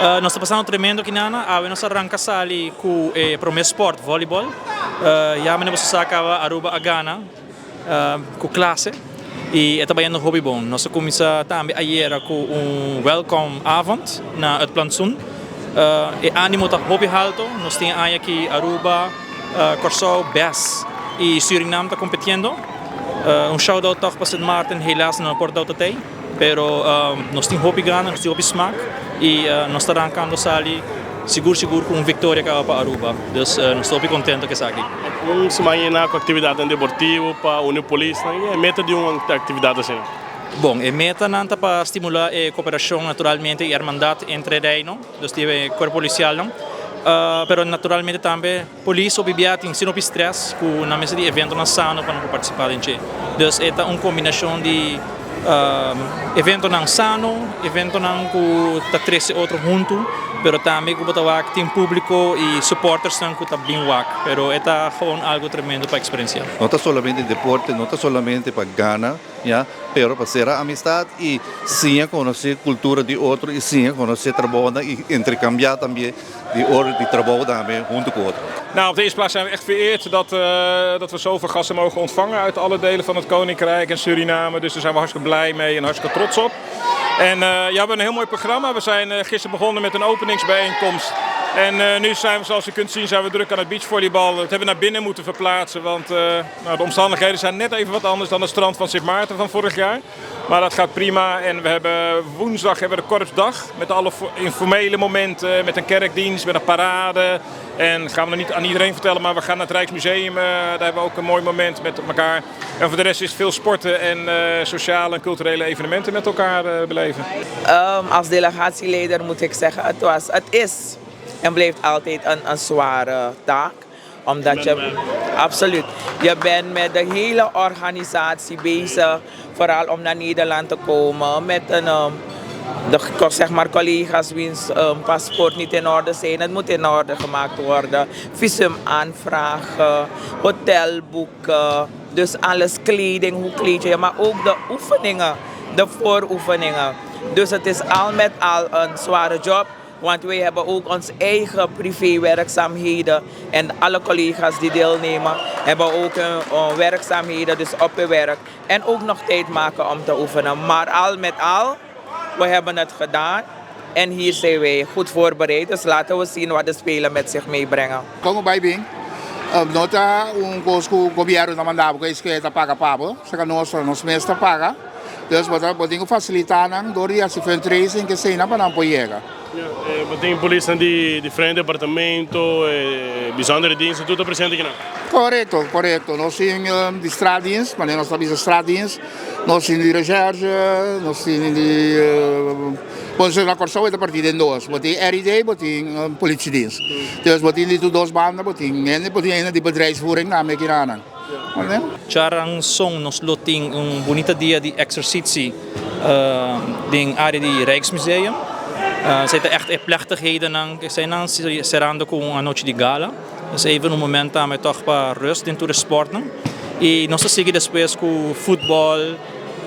Nos ta pasando tremendo kinana. Awe nos a ranka sali ku e prome sport, volleyball. Ya mene boso sa kaba Aruba a gana ku klase i e ta bayendo hopi bon. Nos a kuminsá tambe ayera ku un welkom avond na Het Plantsoen. E animo ta hopi halto. Nos tin e aña aki Aruba, Kòrsou, bes i Surinam ta kompetiendo. Un shout out tòg pa Sint Maarten, helaas nan no por dau tatei. Pero nos tin hopi gana, nos tin hopi smak y nos ta rankando sali sigur sigur cu un victoria caba pa Aruba. Dus nos ta hopi contento cu esaki. Un siman yena cu actividadnan deportivo pa uni polisnan y e meta di un actividad asina? Bon, e metanan ta pa stimula e cooperacion naturalmente y hermandad entre Reino, dus di e cuerpo policialnan, pero naturalmente tambe Polis hopi bia tin sin hopi stress ku nan mester di eventonan sano pa nan por partisipá den dje. Dus e ta un kombinashon di eventonan sano, eventonan ku ta trese otro huntu, pero tambe ku bo ta wak tin públiko i supportersnan ku ta bin wak. Pero e ta gewoon algu tremendo pa eksperensiá. No ta solamente deporte, no ta solamente pa gana, ya, pero pa sera amistad y siña conoce cultura di otro y siña conoce trabounan y intercambia tambe di ora di trabou tambe hunto cu otro. Nou, op de eerste plaats zijn we echt vereerd dat, dat we zoveel gasten mogen ontvangen uit alle delen van het Koninkrijk en Suriname. Dus daar zijn we hartstikke blij mee en hartstikke trots op. En ja, we hebben een heel mooi programma. We zijn gisteren begonnen met een openingsbijeenkomst. En nu zijn we, zoals u kunt zien, zijn we druk aan het beachvolleybal. Dat hebben we naar binnen moeten verplaatsen, want nou, de omstandigheden zijn net even wat anders dan het strand van Sint Maarten van vorig jaar. Maar dat gaat prima. En we hebben, woensdag hebben we de korpsdag met alle informele momenten, met een kerkdienst, met een parade. En gaan we nog niet aan iedereen vertellen, maar we gaan naar het Rijksmuseum. Daar hebben we ook een mooi moment met elkaar. En voor de rest is het veel sporten en sociale en culturele evenementen met elkaar beleven. Als delegatieleider moet ik zeggen, het was, het is en blijft altijd een zware taak. Omdat je, absoluut, je bent met de hele organisatie bezig. Vooral om naar Nederland te komen met een, de zeg maar, collega's wiens paspoort niet in orde zijn. Het moet in orde gemaakt worden. Visum aanvragen, hotel boeken. Dus alles, kleding, hoe kleed je je. Maar ook de oefeningen, de vooroefeningen. Dus het is al met al een zware job. Want wij hebben ook onze eigen privéwerkzaamheden. En alle collega's die deelnemen hebben ook hun werkzaamheden, dus op hun werk. En ook nog tijd maken om te oefenen. Maar al met al, we hebben het gedaan. En hier zijn wij goed voorbereid. Dus laten we zien wat de Spelen met zich meebrengen. Kon bai bin? No ta un kos ku gobièrnu ta manda bo ku e ta paga pa bo, saka nos nos mes ta paga. Dus bo ta bo tin ku fasilitá nan dor di hasi fundraising keseinan pa nan por yega. Bo tin polisnan di diferente departamento, bijzondere diensten, tur ta presente akinan? Korekto, korekto. Nos tin di straatdienst, manera nos ta bisa straatdienst, nos tin di recherche, nos tin di, bon na Kòrsou e ta partí den dos, bo tin RID, bo tin politiedienst. Dus bo tin di tur dos banda, bo tin hende, bo tin hende di bedrijfsvoering tambe akinanan. Djaranson nos lo tin un bunita dia di exercitie den area di Rijksmuseum. Esei ta echt e plechtighedennan, eseinan serando ku un anochi di gala. Dus even un moment tambe tòg pa rust den tur e sportnan. I nos ta sigui despues ku futbòl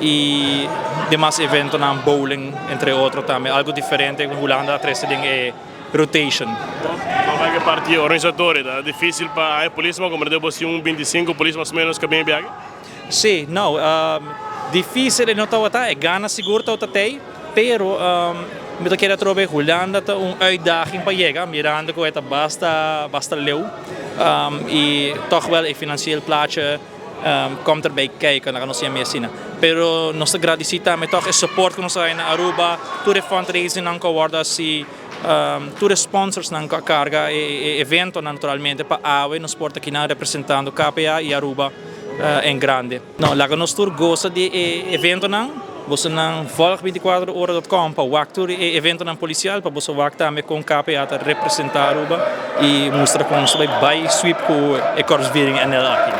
i demas eventonan, bowling entre otro tambe. Algu diferente ku Hulanda a trese den e rotation. Bo bai ke parti organisatori ta dificil pa haña polis ma como bo si un 25 polis mas o menos ka bin e biahe? Si, no, dificil e no tabata, e gana sigur tabata tey, pero mi ta kere atrobe Hulanda ta un uitdaging pa yega mirando cu e ta basta basta leu y toch wel e financieel plaatje Komt erbij kijken, laga nos yama asina. Pero nos ta gradisí tambe tòg e support ku nos a haña na Aruba, tur e fundraisingnan ku a wòrdu hasi, tur e sponsorsnan ku a karga e eventonan naturalmente pa awe nos por ta kinan representando KPA i Aruba en grande. No, laga nos tur gosa di e eventonan. Bosonan volg 24 ora dot com pa wak tur e eventonan policial pa boso wak tambe con KPA ta representa Aruba y mustra con nos ta bay bay sweep cu e Korpsviering NL aki.